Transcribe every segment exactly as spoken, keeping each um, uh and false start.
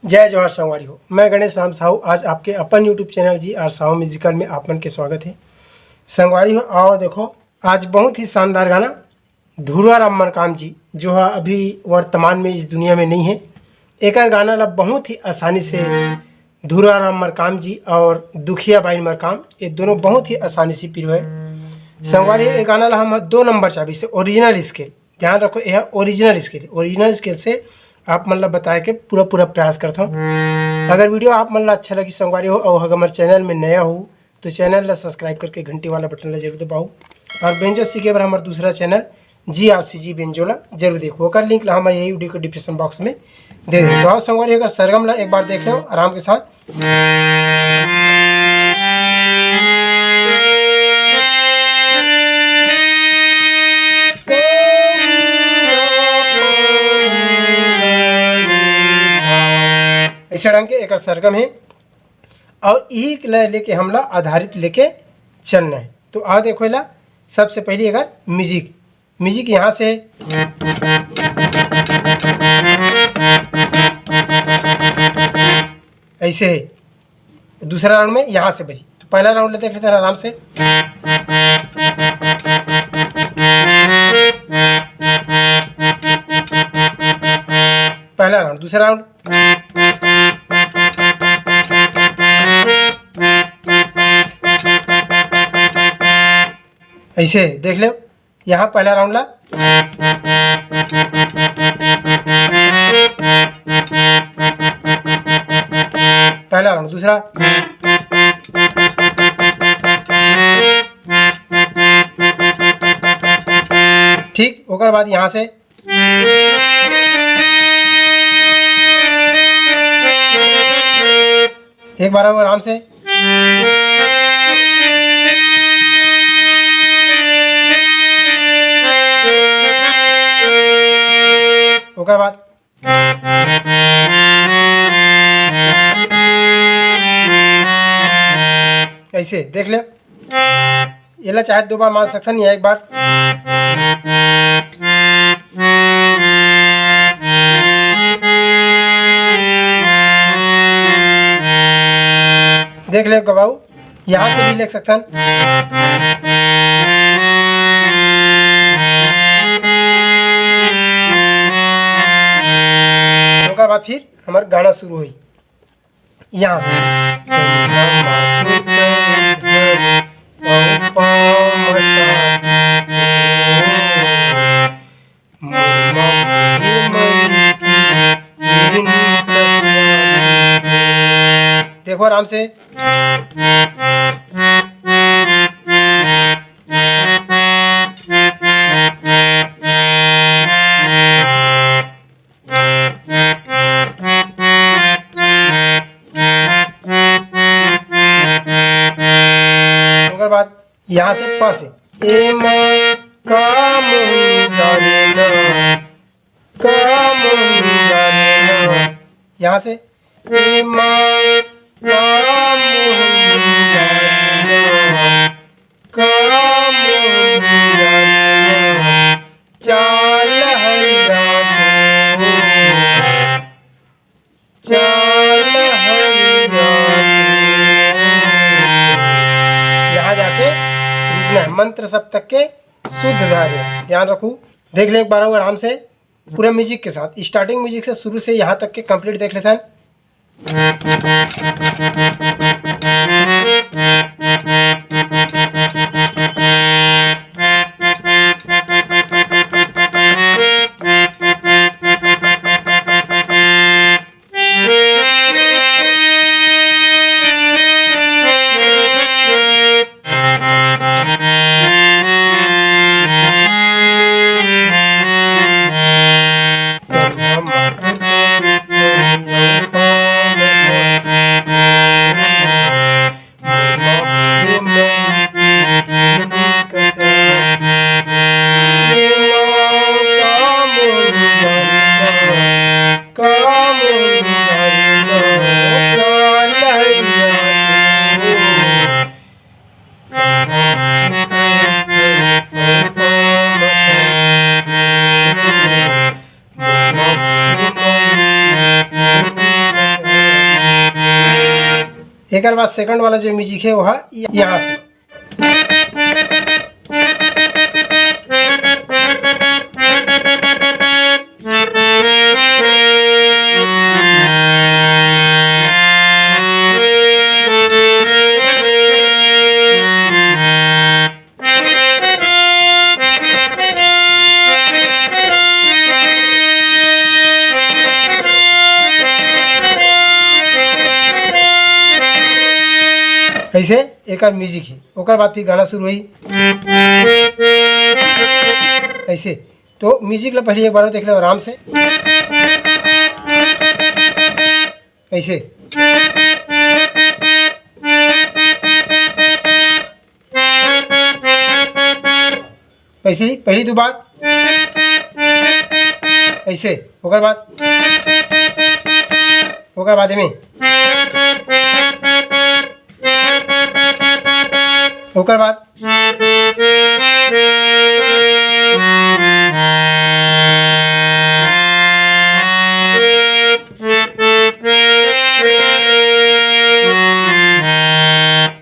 जय जोहार संगवारी हो, मैं गणेश राम साहू। आज आपके अपन YouTube चैनल जी आर साहू म्यूजिकल में आप मन के स्वागत है। संगवारी हो, आओ देखो, आज बहुत ही शानदार गाना धुरवा राम मरकाम जी, जो है अभी वर्तमान में इस दुनिया में नहीं है, एकर गाना ला बहुत ही आसानी से धुरवा राम मरकाम जी और दुखिया बाई मरकाम, ये दोनों बहुत ही आसानी से पिरो है। संगवारी, ये गाना ला हम दो नंबर चाबी से, ओरिजिनल स्केल, ध्यान रखो, यह ओरिजिनल स्केल, ओरिजिनल स्केल से आप मन ला बताए के पूरा पूरा प्रयास करता हूँ। अगर वीडियो आप मन ला अच्छा लगी संगवारी हो और अगर हमारे चैनल में नया हो तो चैनल ला सब्सक्राइब करके घंटी वाला बटन ला जरूर दबाओ। और बेंजो सीखे बर हमारे दूसरा चैनल जी आर सी जी बेंजो ला जरूर देखो, ओकर लिंक ला हम यही वीडियो के डिस्क्रिप्शन बॉक्स में दे देंगे। तो आओ संगवारी, अगर सरगम ला एक बार देख लो आराम के साथ। ऐसे ढंग के एकर सरगम है और यही लय लेके हमला आधारित लेके चलना है। तो आ देखो ला, सबसे पहले अगर म्यूजिक, म्यूजिक यहाँ से ऐसे है, दूसरा राउंड में यहाँ से बजी। तो पहला राउंड देख लेते हैं आराम से। पहला राउंड, दूसरा राउंड। ऐसे देख लो, यहाँ पहला राउंड ला, पहला राउंड, दूसरा। ठीक, ओकर बाद यहाँ से एक बार और आराम से। ओकर बाद ऐसे देख ले, एला चाहे दो बार मार सकथन या एक बार। देख ले गवाऊ, यहाँ से भी ले सकथन। ओकर बाद फिर हमर गाना शुरू होई। यहाँ से। देखो आराम से। ओकर बाद यहाँ से प से। ए माँ का मोहन गाने ना, का मोहन गाने ना। यहाँ से। ए माँ का मोहन गाने ना, का मोहन गाने ना। चाल हरिया को, चाल हरिया को। यहाँ जाके रुकना है, मंत्र सप्तक के शुद्ध धारे। ध्यान रखू, देख ले एक बार और आराम से पूरा म्यूजिक के साथ, स्टार्टिंग म्यूजिक से शुरू से यहाँ तक के कंप्लीट देख लेते हैं। एकर बाद सेकंड वाला जो म्यूजिक है, वो है यहाँ से। ऐसे एकर म्यूजिक है, ओकर बाद फिर गाना शुरू होई ऐसे। तो म्यूजिक ला पहले एक बार देख लो आराम से, ऐसे। ऐसे ही पहली दो बार ऐसे, ओकर बाद, ओकर बाद में, ओकर बाद।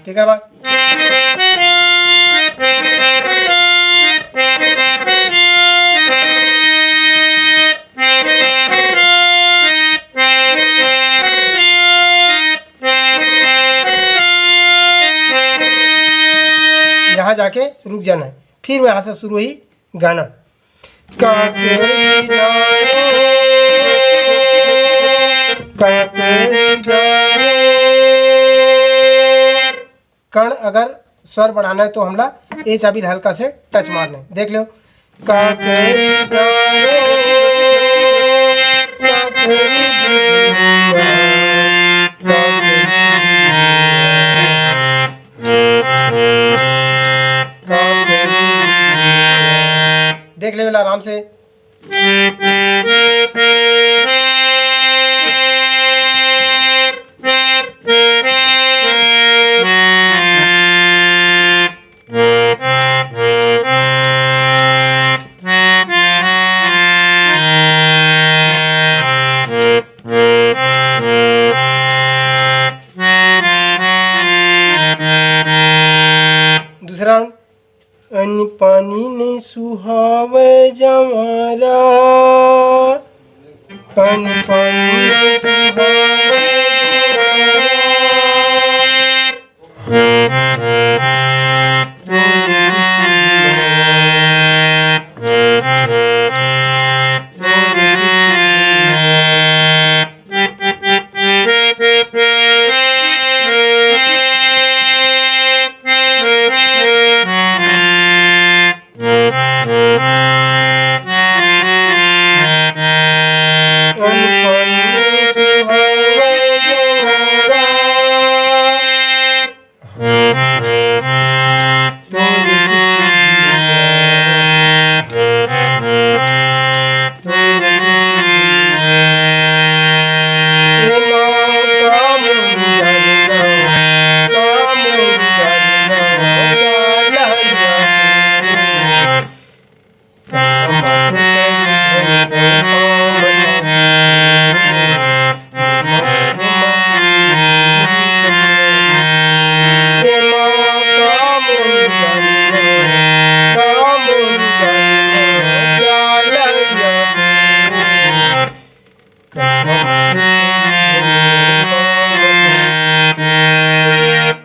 तेकर बाद। यहाँ जाके रुक जाना है, फिर यहाँ से शुरू हुई गाना। काकरी डारो, काकरी डारो। कर्ण अगर स्वर बढ़ाना है तो हमला ए चाबी ल हल्का से टच मारना है। देख लो, काकरी डारो, काकरी डारो, काकरी डारो। देख ले आराम से। दूसरा round। अन्न पानी नइ सुहावय जवारा, अन्न पानी नइ सुहावय जवारा।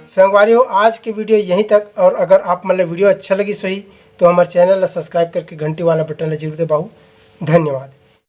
संगवारी हो, आज के video यहीं तक। और अगर आप मन ला video अच्छा लगिस होही तो हमर channel ला subscribe करके घंटी वाला button ला जरूर दबाहू। धन्यवाद।